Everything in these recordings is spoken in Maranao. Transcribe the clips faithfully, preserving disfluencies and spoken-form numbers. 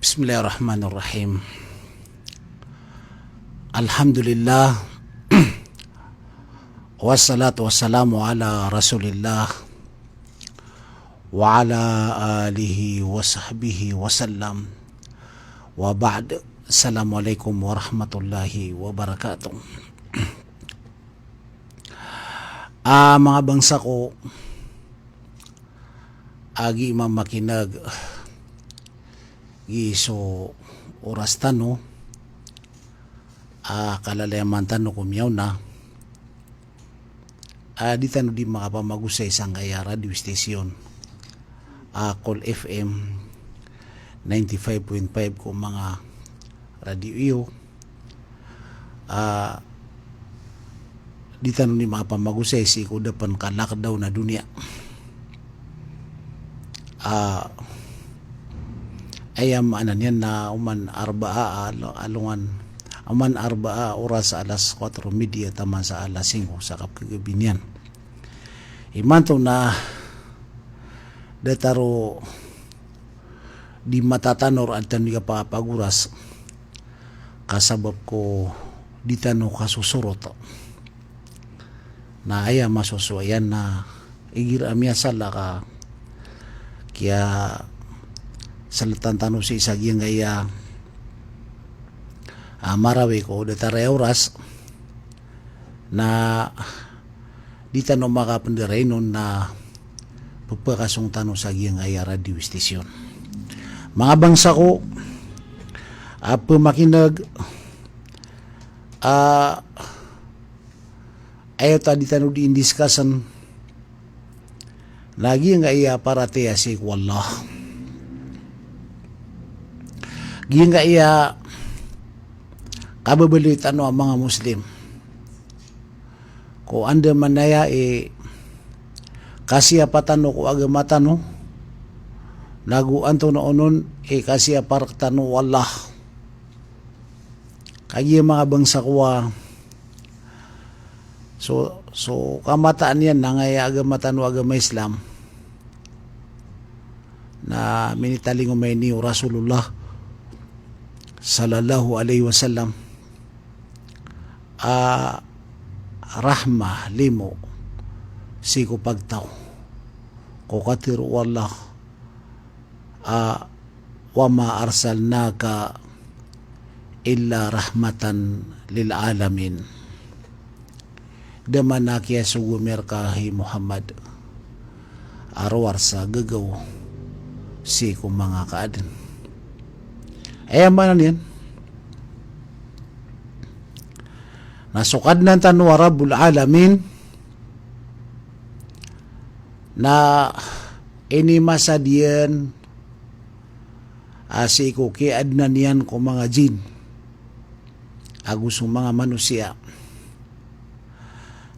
Bismillahirrahmanirrahim. Alhamdulillah. Wassalatu wassalamu ala Rasulillah wa ala alihi wa sahbihi wa sallam. Wa ba'd. Assalamualaikum warahmatullahi wabarakatuh. Ah, manga bangsa ko, a gii mamakineg, gii so oras tano, a kalalayaman tano ko miyaona, a di tano di makapamagosay sangkaya radio station, a Cool F M ninety-five point five ko manga radio iyo. Ah, di tano di makapamagosay sii ko da pen ka-lockdown a doniya. Ah, aya maana niyan na oman Arbaa, ah, alo-, alongan, oman Arbaa oras alas kuwatro medya taman sa alas singko sa kapkagabi niyan. Imanto na datar o di matatanor a di tano di kapakapagoras, ka sabap ko di tano kasosorot. Na aya masosowa iyan na igira a miyasala ka kiyaseltan tano sii sa giyangkaya, ah, marawik o datar a oras, na di tano makapenderainon na pepakasong tano sa giyangkaya radio station. Manga bangsa ko, a pemakineg, a aya oto a di tano di indiskasen, na giyangkaya paratiyaya sii ko Allah. Giyangkaya kababaloy tano a manga Muslim. Ko andamanaya i kasiyapa tano ko agama tano, nago antonaa onon i kasiyapa rektano o Allah. Kagiya manga bangsa ko a so, so kamataan iyan na angkaya agama tano a agama Islam, na minitalingoma ini o Rasulullah sallallahu alaihi wasallam, a rahmah, limo sii ko pagtaw, ko katharo o Allah, a, "Wa ma arsalnaka illa rahmatan lil alamin." Da man a kiyasogo ami rka, hay Muhammad, a rowar sa gagaw sii ko manga kaaden. Aya maana niyan na so Kadnan tano a Rabbul Alamin na inimasad iyan a sii ko kiyaadnan iyan ko manga jin ago so manga manosiya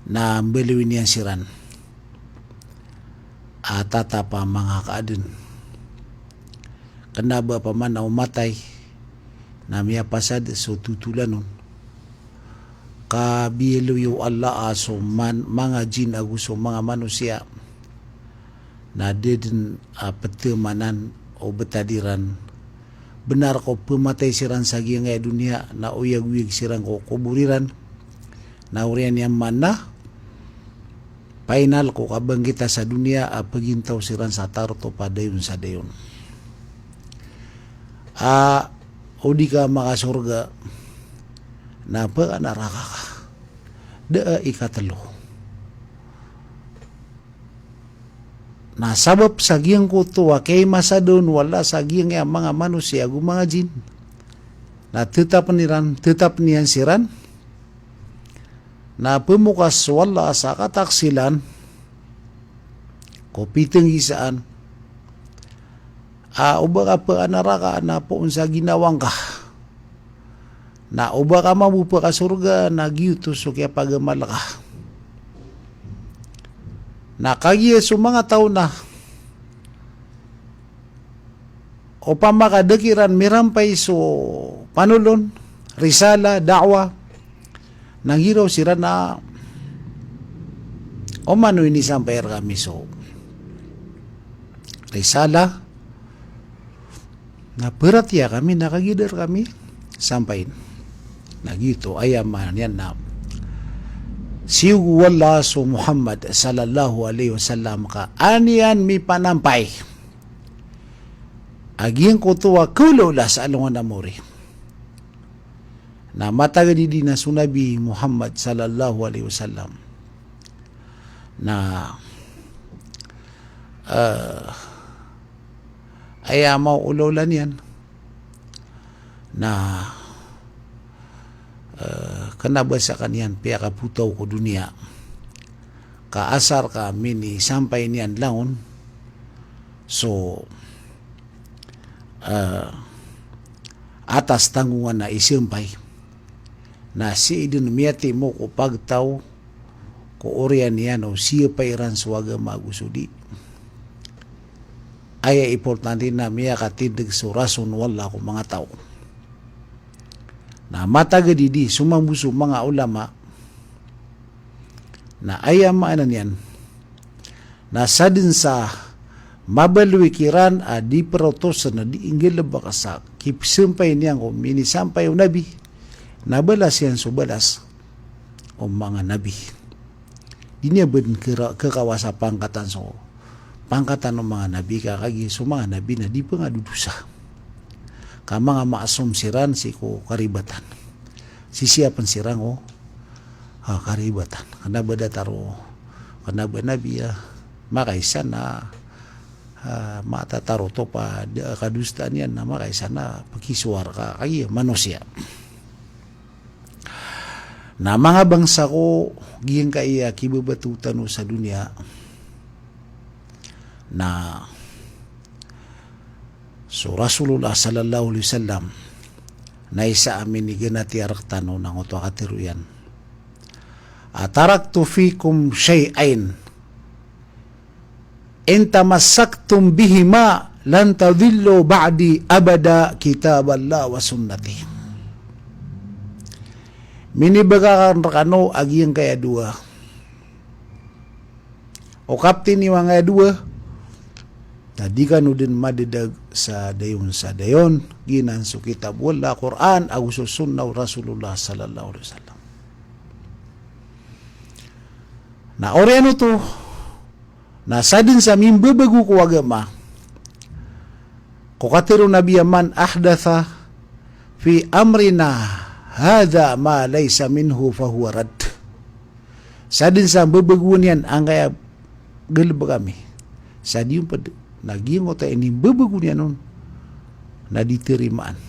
na mbaloyin iyan siran a tatap a manga kaaden. Kena ba pamana o matay na miyapasad so totolan on. Ka biyaloy o Allah a so man-, manga jin ago so manga manosiya na da den a petemanan o betad iran. Benar ko pematay siran sa giyangkaya doniya na oyagoyag siran ko kobor iran. Na oriyan iyan man na final ko kabangkita sa doniya a pegintaw siran sa tarotop a dayon sa dayon. A, o di ka makasorga, na pekanaraka ka. Da a ikatelo. Na sabap sa giyangkoto a kiyaimasad on o Allah sa giyangkaya manga manosiya ago manga jin, na tetapen iran, tetapen iyan siran, na pemokas o Allah sa kataksilan ko pitenggisaan. A, o ba ka pekanaraka na poon sa ginawa ngka. Na o ba ka mambo pekasorga na giyoto so kiyapagamal ka. Na kagiya so manga taw na opama ka da kiran mirampay so panolon, risala, da'wah, na giraw siran a, "O mano inisampay rekami so risala, na paratiyaya kami, na kagiya da rkami sampayin. Na giyoto, aya maana niyan na siyogo o Allah so Muhammad sallallahu alaihi wasallam ka an iyan mipanampay a giyangkoto a kaolaola sa alongan a mori. Na matagad i di na so Nabi Muhammad sallallahu alaihi wasallam na, eh, aya maolaola niyan na, eh, kna ba skaniyan piyakapotaw ko doniya ka asar ka minisampay niyan langon so, eh, atas tanggongan a isampay. Na sii dn miyatimo ko pagtaw ko oriyan iyan o siyapa iran so agama ago so di. Aya importante na miyakatindg so rason o Allah ko manga taw. Na matagad i di so mambo so manga ulama na aya maana niyan na sadn sa mabaloy kiran a di protosan a di inggalbk sa kipsampay niyan ko minisampay o Nabi, na balas iyan so balas o manga nabi. Di niyan ba dn kera-, kekawa sa pangkatan so, pangkatan o manga nabi ka kagiya so manga nabi na di pn a dodosa. Ka manga maasum siran sii ko karibatan. Sisiyapn siran o, ah, karibatan. Kna ba datar o, kna ba nabi a makaisa na, ah, matatar oto pa da-, kadosaan iyan na makaisa na pkisowar ka kagiya manosiya. Na manga bangsa ko, giyangkaya kibabato tano sa doniya na so Rasulullah sallallahu alaihi wasallam na isa a miniganati a rktano na ngoto a katharo iyan a, "Taraktu fikum shay'ayn, in tamassaktum bihima lan tadillu ba'di abada, kitaballah wa sunnati." Minibagak akn rkano a giyangkaya dowa. O kaptini o angkaya dowa, na di kano dn madadag sa dayon sa dayon, giyanan so kitab o Allah, Qur'an, ago so sunnah o Rasulullah sallallahu alaihi wasallam. Na oriyan oto, na sadn sa mimbabago ko agama, ko katharo o Nabi a, "Man ahdatha fi amrina hadha ma laysa minhu fahuwa radd." Sadn sa mbabagoan iyan angkaya galbk ami sa di on pd, na giyangkoto a inimbabago niyan on na di tarimaan.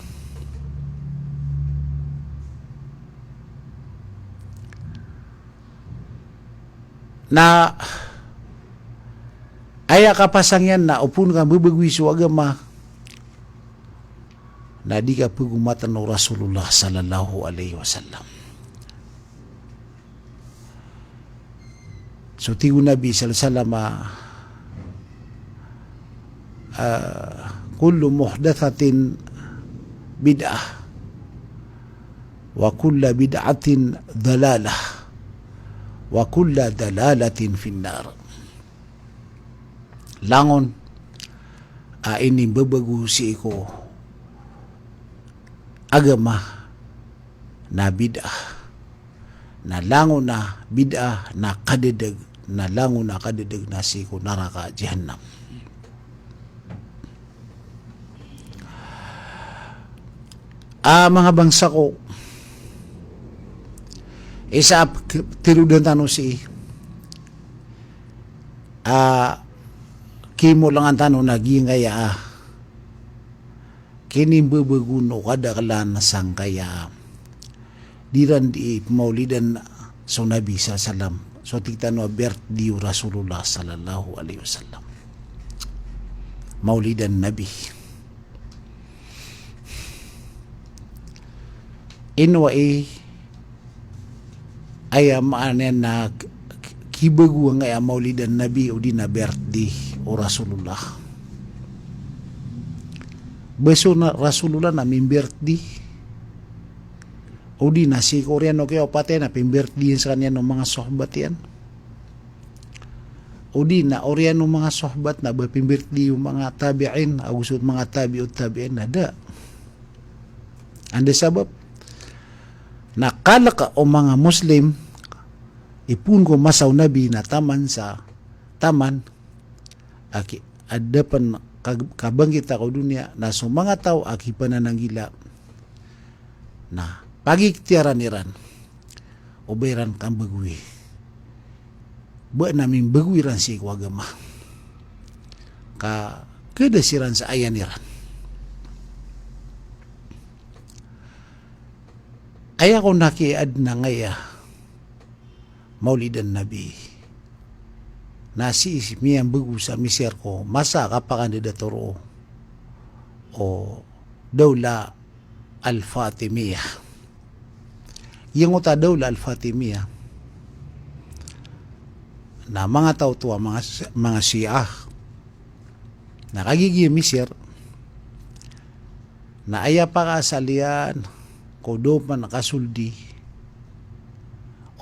Na aya kapasang iyan na opama ka mbabagoy so agama na di ka pagomatan o Rasulullah sallallahu alaihi wasallam. So tig o Nabi sallallahu alaihi wasallam, ah, "Kullu muhdathatin bid'ah, wa kullu bid'atin dalalah, wa kullu dalalatin finnar." Langon a inimbabago sii ko agama na bid'ah, na langon a bid'ah na kadadag, na langon a kadadag na sii ko naraka jahannam. Ah, manga bangsa ko, isa a p-, terodan tano sii a kimolangan tano na giyangkaya a kinimbabagon o kadaklan sangkaya di iran di mawlidan so Nabi sallallahu alaihi wasallam. So tig tano a birthday o Rasulullah sallallahu alaihi wasallam. Mawlidan Nabi. Ino i aya maana niyan na k-, k-, kibago angkaya mawlidan Nabi odi na birthday o Rasulullah. Ba so na Rasulullah na mimbirthday odi na sii ko oriyan o kiyaopatay na pimbirthday iyan skaniyan o manga sahabat iyan. o di na oriyan o manga sahabat na ba pimbirthday o manga tabi'in, ago so manga tabi'ut tabi'in na da. Anda sabap? Na kalk o manga Muslim, ipoon ko masa o Nabi na taman sa, taman, aki, adn a pn kag-, kabangkita ko doniya, na so manga taw a kipanananggila, na pagiktiyaran iran o ba iran kambgowi. Ba na mimbgowi ran sii ko agama. Ka, kda siran sa ayan iran. Aya ko na kiyaadn angkaya Maulidan Nabi. Na sii, sii miyambgo sa Misir ko masa a kapakandadato roo o Dawla Al-Fatimiyah. Giyangkoto a Dawla Al-Fatimiyah na manga taw oto a manga, manga Shia. Na kagiya giya Misir, na aya pakaasal iyan ko doman a kasoldi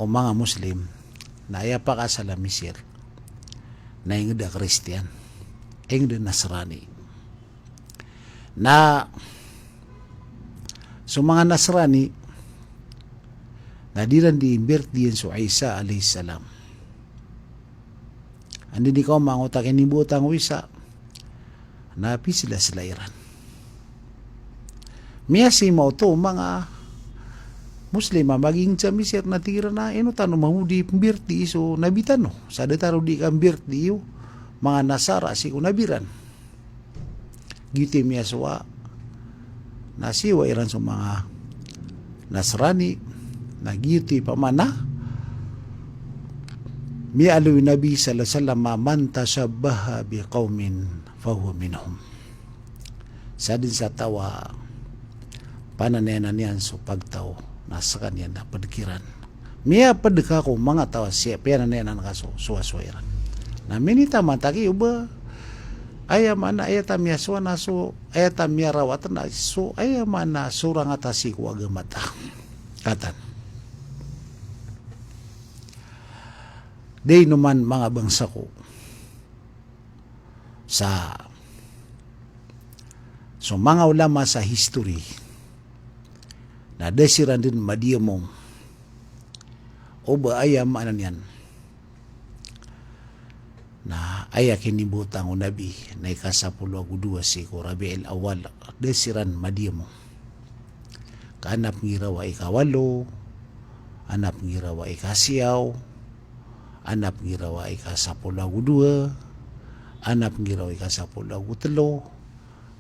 o manga Muslim, na aya pakaasal a Misir na ingd a Kristiyan, ingd a Nasrani. Na so manga Nasrani na di ran di birthday-an so Isa alayhis salam. Anda di kaoma angkoto a kinimbotang o Isa, na pislasla iran. Miyasima oto o manga Muslim a magingd sa Misir na tig iran a ino tano mambo di mbirthday so Nabi tano, sa da tano di kambirthday o manga Nasara sii ko Nabi ran. Giyoto i miyasowa na siyowa iran so manga Nasrani, na giyoto i pamana miyaaloy o Nabi sallallahu alayhi wasallam a, "Man tashabbaha biqawmin fahuwa minhum." Sadn sa taw a pananayanan iyan so pagtaw na skaniyan na pd kiran. Miyapd ka ko manga taw a sii, piyananayanan ka so, sowasowa iran. Na minitaman ta ki o ba, aya maana, aya ta miyasowa na so, aya ta miyarawat na so, aya maana, sorang a ta sii ko agama ta. Katan. Dai noman manga bangsa ko. Sa so manga ulama sa history na da siran dn madiyamong o ba aya maana niyan na aya kinimbotang o Nabi na ika sapolo ago dowa sii ko Rabiul Awwal, da siran madiyamong. Ka ana pnggiraw a ika walo, ana pnggiraw a ika siyaw, ana pnggiraw a ika sapolo ago dowa, ana pnggiraw a ika sapolo ago tlo.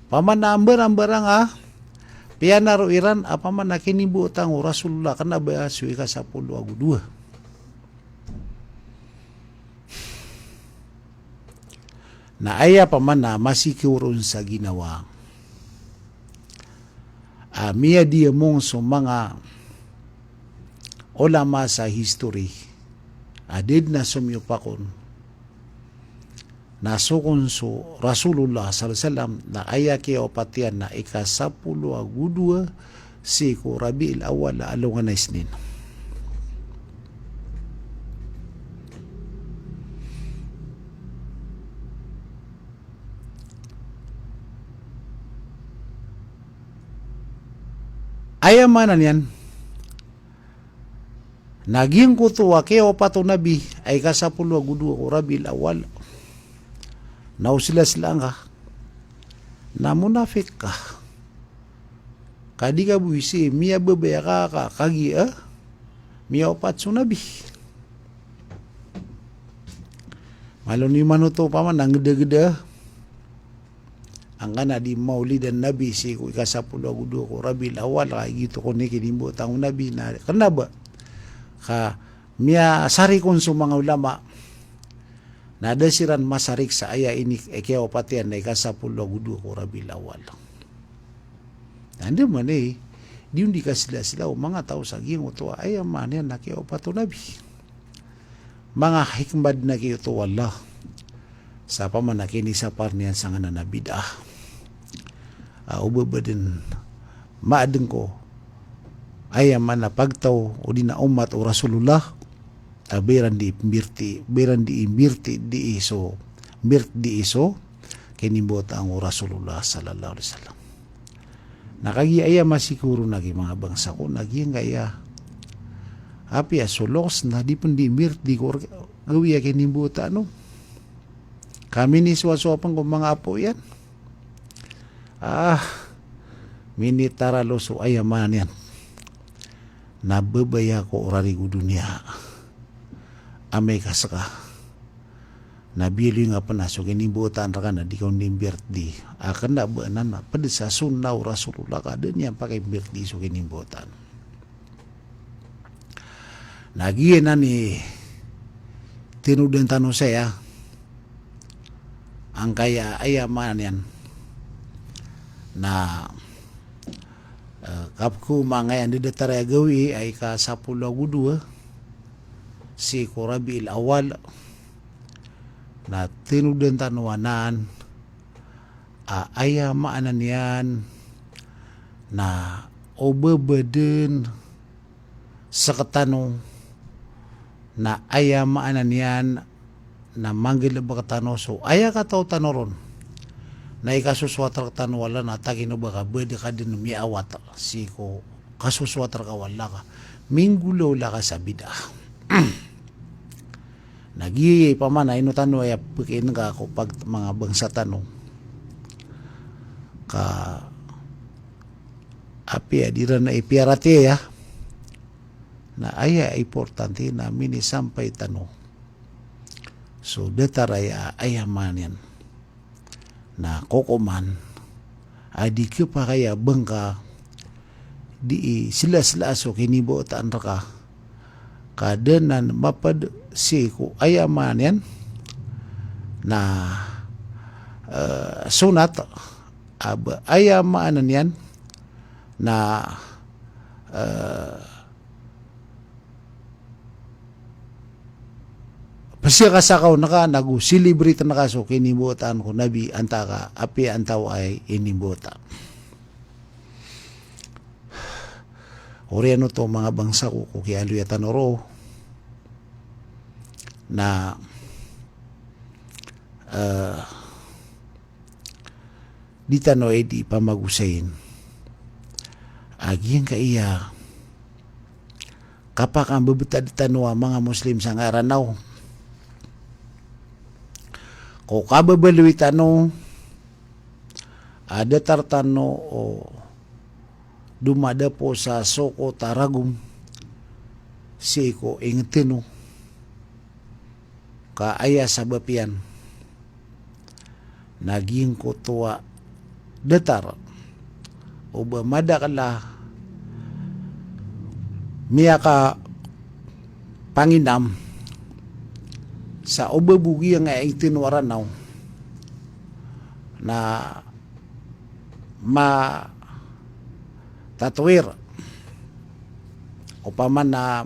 Pamana mbarang-mbarang a piyanaro iran a pamana kinimbotang o Rasulullah, kna ba so ika sapolo ago dowa. Na aya pamana masikiwron sa ginawa a miyadiyamong so manga ulama sa history a da dn a somiyopakon na so kon so Rasulullah sallallahu alayhi wasallam na aya kiyawapat iyan na ika sapolo ago dowa sii ko Rabiul Awwal a alongan a Isnin. Aya maana niyan na giyangkoto a kiyawapat o Nabi a ika sapolo ago dowa ko Rabiul Awwal na o slaslaan ka na munafik ka. Ka di ka bo sii miyababaya ka, ka, kagiya miyawapat so Nabi. Malo niyo man oto pamana nggdagda angkana di Maulidan Nabi sii ko ika sapolo ago dowa ko Rabiul Awwal, ka giyoto kon i kinimbotang o Nabi na kna ba. Ka miyasarik on so manga ulama na da siran masarik sa aya ini, e, kiyawapat iyan na ika sapolo ago dowa ko Rabiul Awwal. Na anda man i, di on di kaslasla o manga taw sa giyangkoto a aya maana niyan na kiyawapat o Nabi. Manga hikmah dn a giyoto o Allah sa pamana kinisapar iyan sangkanan a bid'ah. A, o ba ba dn maadn ko aya maana pagtaw odi na ummat o Rasulullah, a ba iran di mbirti, ba iran di mbirti di so, mbirti di so kinimbawataan o Rasulullah sallallahu alaihi wasallam. Na kagiya aya masikoro na gi manga bangsa ko, na giyangkaya apiya so loks na di pn di mbirti ko gawii a kinimbawataan o. Ka minisowasowa pn ko manga apo iyan. Ah, minitaralo so aya maana niyan na babaya ko o rarigo doniya. Amay ka ska na biyaloy nga pn a so kinimbawataan rka na di ka on di mbirti. A kna ba anan na pd sa sunnah o Rasulullah ka da niyan pakimbirti so kinimbawataan. Na giyanan i tinodan tano saya, angkaya aya maana niyan na, eh, kapkhaoma angkaya ndadatar a gawii a ika sapolo ago dowa sii ko Rabiul Awwal, na tinodan tano anan a aya maana niyan na o ba ba dn sktano na aya maana niyan na manggalbk tano so aya kataw tano ron na ikasosowat rktano o Allah na takino ba ka ba dn ka dn miyaawat sii ko kasosowat rka o Allah ka minggolawla ka sa bid'ah. Na giya i pamana ino tano aya pkhailay ka ko pag manga bangsa tano ka apiya di ran a ipiyaratiyaya, na aya importante na minisampay tano so datar aya, aya maana niyan na kokoman a di khapakay a bangka di i slasla so kinimbawataan rka ka da nan mapd sii ko aya maana niyan na, eh, sunnat, a ba aya maana niyan na, eh, pzakasakaw nka nago celebrate nka so kinimbawataan ko Nabi antaa ka apiya antaa i inimbawata. Oriyan oto manga bangsa ko, ko kiyaaloya tano roo na, eh, di tano aya di pamagosayin a giyangkaya kapakambebetad tano a manga Muslim sangkai a Ranaw ko kababaloy tano a datar tano o domadapo sa sokot a ragom sii ko ingteno. Ka aya sabap iyan na giyangkoto a datar o ba madakl a miyakapanginam sa o ba bo giyangkai a ingteno a Ranaw na matatwir, opama na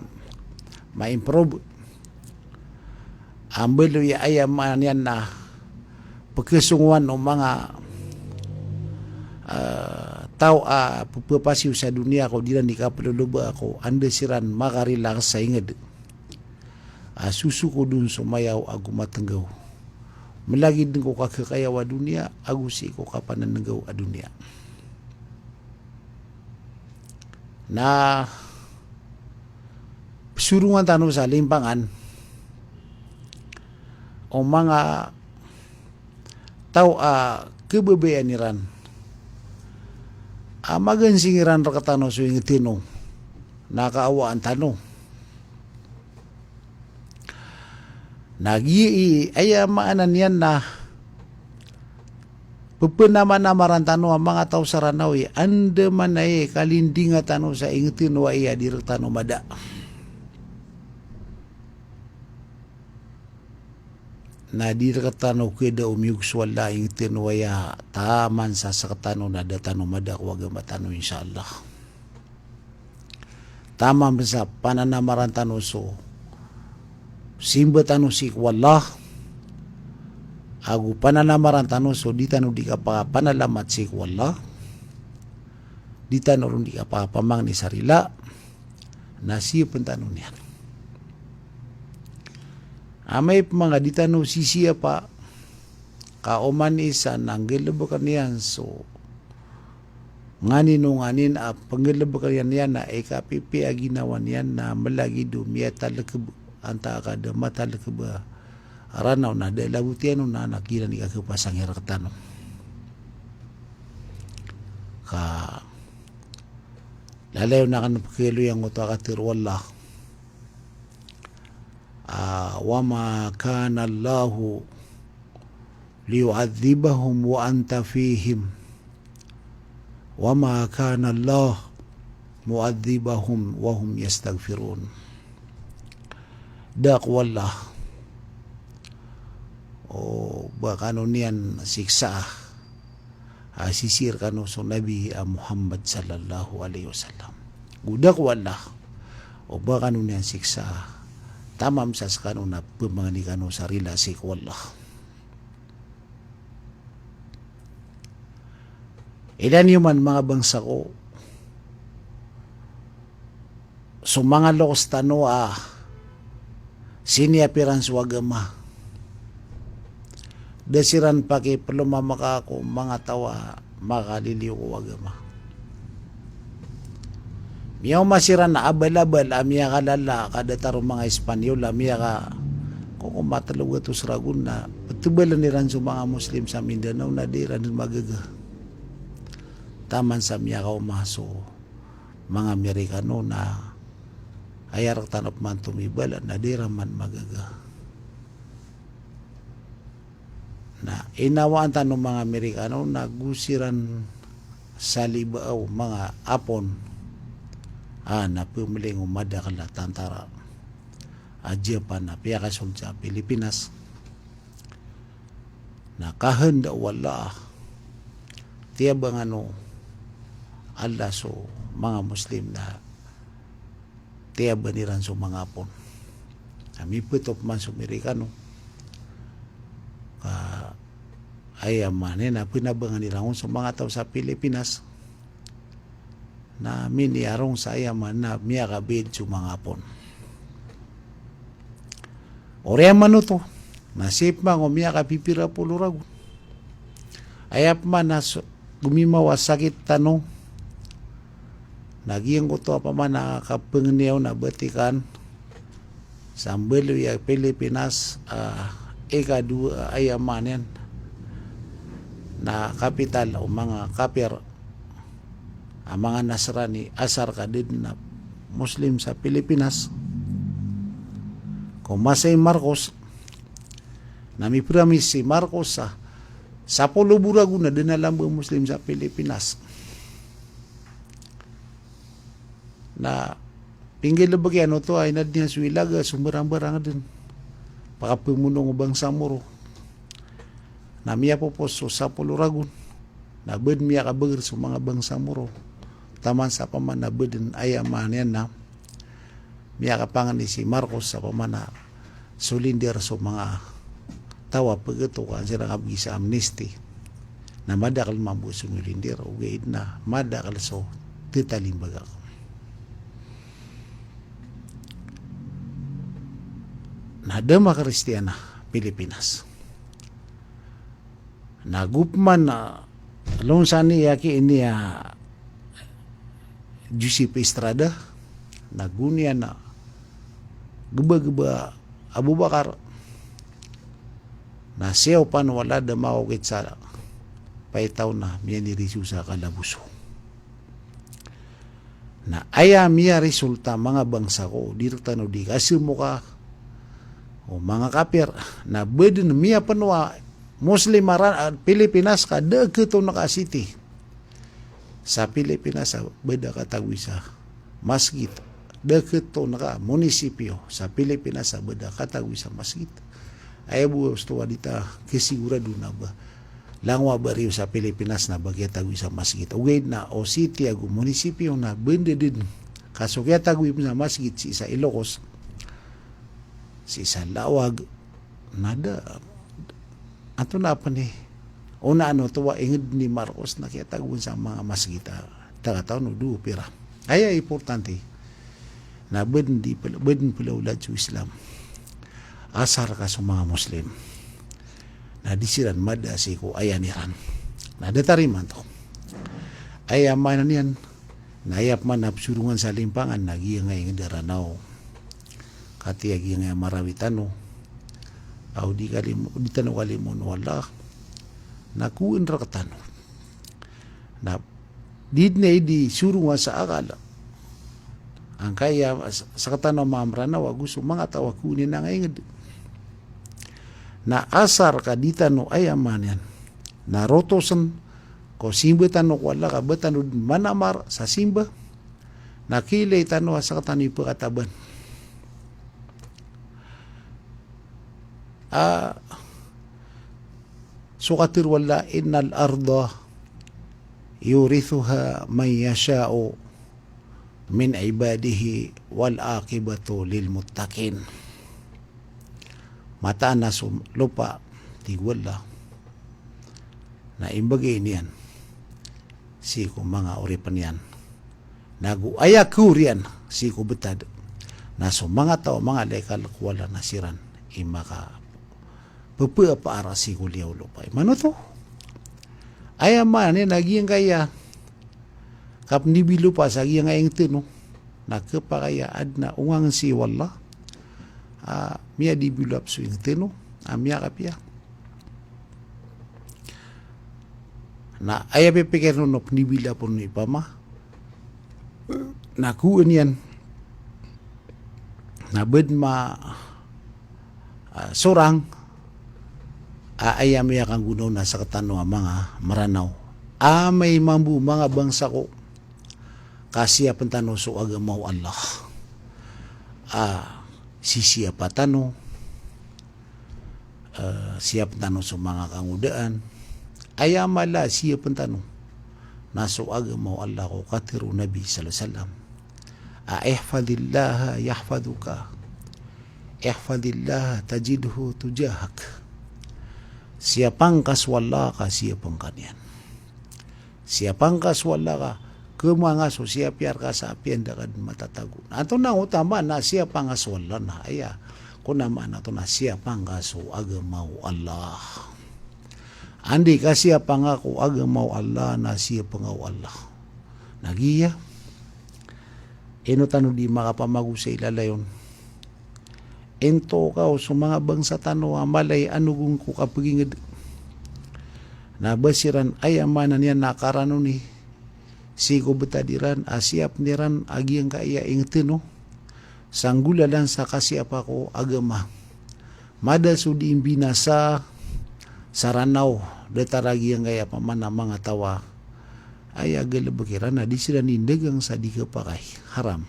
ma-improve a mbaloy a aya maana niyan na pkhasongowan o manga, eh, taw a pphapasiyo sa doniya ko di ran di kaploloba ko anda siran makarelax sa ingd a sosokodon so mayaw ago matnggaw. Mlagid ko kakhakayaw a doniya ago sii ko kapanannggaw a doniya. Na psorongan tano sa limpangan o manga taw a khababayaan iran a magansing iran rktano so ingteno na kaawaan tano. Na giya i aya maana niyan na ppnamanamaran tano a manga taw sa Ranaw i andamanaya i kalindinga tano sa ingteno a aya di rktano mada. Na di rktano khada o miyog so Allah a ingteno a aya taman sa sktano na da tano mada ko agama tano, insha Allah. Taman sa pananamaran tano so simba tano sii ko Allah, ago pananamaran tano so di tano di kapakapanalamat sii ko Allah, di tano ron di kapakapamangni sa rila, na siyapn tano niyan. Amay pman ka di tano sisiyapa, ka oman i isa na nggalbkn iyan so nganin o nganin a pnggalbkn iyan, iyan na ikapipiya a ginawa niyan na mlagid o miyatalkb antaa ka da matalkb a Ranaw na da a labot iyan on na anak iran i kakapasang iyan rktano. Ka lalayon akn pkhaaloy angkoto a katharo o Allah. Ah, "Wa ma kana Allahu liyu'adhdhibahum wa anta fihim." "Wa ma kana Allah mu'adhdhibahum wa hum yastaghfirun." Da ko Allah o ba kano niyan siksaa a sisii rkano so Nabi a Muhammad sallallahu alaihi wasallam. Go da ko Allah o ba kano niyan siksaa taman sa skano na pmangni kano sa rila sii ko Allah. Ilaya niyo man, manga bangsa ko, so manga lokes tano a siniyapi ran so agama. Da siran pakiplomamaka ko manga taw a makaliliyo ko agama. Miyaoma siran a abal-abal a miyakalala ka datar o manga Espanyol a miyaka, ko, ko matlo gatos ragon na ptbalen iran so manga Muslim sa Mindanao na di ran magaga. Taman sa miyakaoma so manga Amerikano na aya rktano pman tomibala na di ran man magaga. Na inawaan tano manga Amerikano na go siran salibaa o manga Apon a na pmling o madakl a tantara a Japan a piyakasold sa Pilipinas. Na kahanda o Allah, tiyabangan o Allah so manga Muslim na tiyaban iran so manga Apon. Na mipetop man so Amerikano ka aya maana niyan na pnabangan iran on so manga taw sa Pilipinas na miniyarong sa aya maana na miyakabaid so manga Apon. Oriyan man oto na sii pman ko miyakapipira polo ragon. Aya pman na so, gomimaw a sakit tano na giyangkoto a pman a kapangniyaw na batikan sa mbaloy a Pilipinas, ah, ikadowa, aya maana niyan na kapital o manga kapir a manga Nasrani, asar ka da dn a Muslim sa Pilipinas. Ko masa i Marcos na mipramis si Marcos sa sapolo bo ragon a da dn a lamba Muslim sa Pilipinas. Na pinggalbk iyan oto a inadn iyan so ilaga so mbarangbarang dn, pakapamonong o Bangsamoro. Na miyapopos so sapolo ragon na ba dn miyakabagr so manga Bangsamoro. Taman sa pman na ba dn, aya maana niyan na miyakapangni si Marcos sa pman a solinder so manga taw a pagato ka an siran kabgi sa amnesty. Na madakl mambo so solinder, ogaid na madakl so tatalimbaga. Na da makristiyan a Pilipinas. Na go pman a lonsani aki ini a Joseph Estrada, na go niyan a gbagba Abubakar, na siyaw pn o Allah da mawakit sa paitaw na miyanirisyo sa kalaboso. Na aya miyarisulta, manga bangsa ko, di rktano di kasemoka o manga kapir, na ba dn miyapnowa Muslim a ra-, a Pilipinas ka da khatonaka a city sa Pilipinas a ba da katagoy sa masgit. Da khatonaka a munisipyo sa Pilipinas a ba da katagoy sa masgit. Aya bo osto a di ta kasigurado na ba langowa ba riyo sa Pilipinas na ba kiyatagoy sa masgit. Ogaid na o city ago munisipyo na ba dn da dn ka so kiyatagoy sa masgit sii sa Ilocos, sii sa Laoag, na da, antonaa pn i onaan oto a ingd ni Marcos na kiyatagoan sa manga masgit a taga taon o dowa pira. Aya importante na ba dn di pl-, ba dn plawlad so Islam. asar ka so manga Muslim. Na di siran mada sii ko aya iran. Na datar imanto. Aya maana niyan, na aya pman a psorongan sa limpangan na giyangkai a ingd a Ranaw. Katii a giyangkai a Marawi tano. Aw di kalimo, di tano kalimoon o Allah. Na kowan rektano. Na di dn aya di sorongan sa akal. Angkaya sa, sktano a manga Mranaw ago so manga taw a kowan iyan a ingd. Na asar ka di tano, aya maana niyan, na rotosn ko simba tano ko Allah ka ba tano dn manamar sa simba. Na kiilay tano a sktano i pkataban. A, so katharo o Allah, "Innal arda yurithuha man yasha'u min ibadihi wal aqibatu lil muttaqin." Mataan a so lopa, tig o Allah, na imbgay niyan sii ko manga oripn iyan. Nago aya khaoriyan sii ko btad na so manga taw a manga laikal ko Allah na siran i makapphapaar sii ko liyawaw o lopa. Imanto. Aya maana niyan na giyangkaya kapndibilopa sa giyangkaya ingd tano na khapakay a adn a ongangn sii o Allah a miyadibilop so ingd tano a miyakapiya. Na aya pipikiren on o pndibilop on i pama na kowan iyan na ba dn ma, a, sorang a aya miyakanggona on a sktano a manga Mranaw. Amay mambo manga bangsa ko, ka siyapn tano so agama o Allah. A, sisiyapa tano, a, siyapn tano so manga kangodaan. Aya mala a siyapn tano na so agama o Allah ko katharo o Nabi sallallahu alaihi wasallam a, "Ihfadhillaha yahfadhuka, ihfadhillaha tajidhu tujahak." Siyapn ka so Allah ka siyapn ka niyan. Siyapn ka so Allah ka, kmanga so siyapiya rka sa apiya, anda ka dn matatago. Na antonaa oto a maana a siyapn ka so Allah na aya, ko na maana oto na siyapn ka so agama o Allah. Anda i kasiyapn ka ko agama o Allah na siyapn ka o Allah. Na giya, ino tano di makapamago sa ilalayon. Intokaw so manga bangsa tano a mala i anogong ko kapagingd. Na ba siran, aya maana niyan na karanoni sii ko btad iran a siyapn iran a giyangkaya ingd tano sa nggolalan sa kasiyapa ko agama. Mada so di mbinasa sa Ranaw, datar a giyangkaya pman a manga taw a aya galbk iran na di siran indagang sa di khapakay, haram.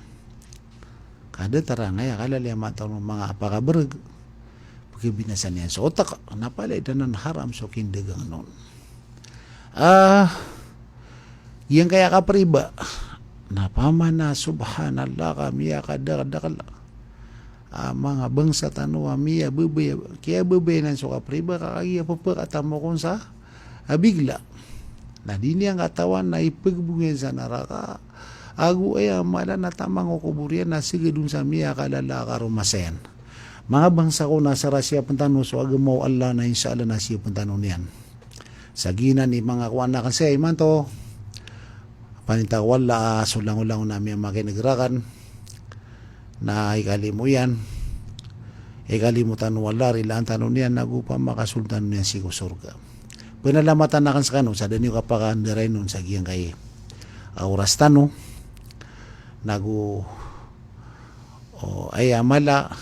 Ka datar angkaya kalalayaman tano manga pakabrg, pkhabinasa niyan so otak, na palaya dn anan haram so kindagang on. A, giyangkaya kapriba, na pman a subhanallah ka miyakadakdakl a manga bangsa tano a miyababaya, kiyababaya nan so kapriba ka kagiya pphakatamok on sa a bigla. Na di niyan katawan na ipgbong iyan sa naraka. Ago aya mala na taman ko kobor iyan na sgd on sa miyakalala a karomasayan. Manga bangsa ko, na asar a siyapn tano so agama o Allah na insha Allah na siyapn tano niyan. Sa giyanan i manga kowan akn saya imanto. Paninta ko Allah a so langolangon a miyamakin'g rakan na ikalimo iyan, ikalimo tano o Allah, rilaan tano niyan, nago pamakasold tano niyan sii ko sorga. Pnalamatan akn skano sa da niyo kapakandarainon sa giyangkai a oras tano. Nago, o, aya mala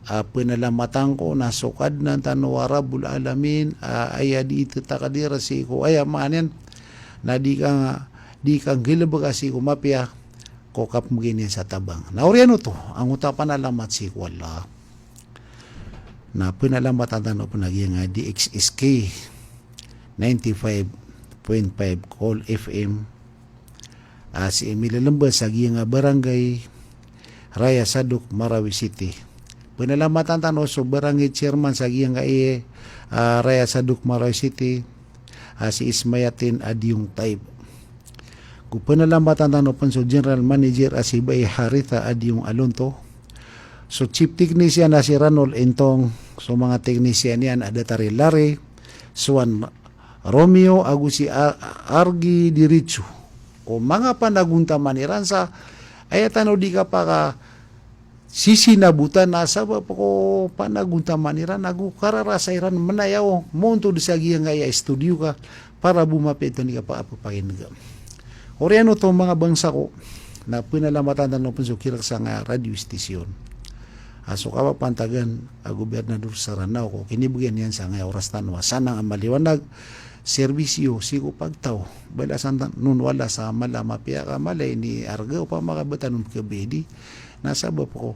a pnalamatan ko na so Kadnan tano a Rabbul Alamin a aya di itakdir sii ko, aya maana niyan na di ka, di ka nggalbka sii ko mapiya ko kapmbgay niyan sa tabang. Na oriyan oto, angkoto a panalamat sii ko Allah. Na pnalamatan tano pn a giyangkai a D X S K ninety-five point five Cool F M a sii milalmbas sa giyangkai a Barangay Raya Sadok, Marawi City. Pnalamatan tano so Barangay Chairman sa giyangkai a, a, Raya Sadok, Marawi City, a si Ismayatin Adiyong Taib. Go pnalamatan tano pn so General Manager a si Bai Haritha Adiyong Alonto. So chief technician a si Ranol Entong, so manga technician iyan a datar i Larry, so Juan Romeo, ago si A-, Argy Diricho. Ko manga panagontaman iran sa aya tano di kapakasisinabotan a sabap ko panagontaman iran ago kararasa iran manayaw, montod sa giyangkaya studio ka, para bo mapiya tano di kapakapakinega. Oriyan oto manga bangsa ko, na penalamatan tano pen so kirak sangkaya radio station. A so kapapantagan a gobernador sa Ranao ko kinibegan iyan sangkaya oras tano a sanang a maliwanag, serbisyo sii ko pagtaw. Balasan tano on wala sa mala a mapiya ka mala ini arga opama ka ba tano on kabidi. Na sabap ko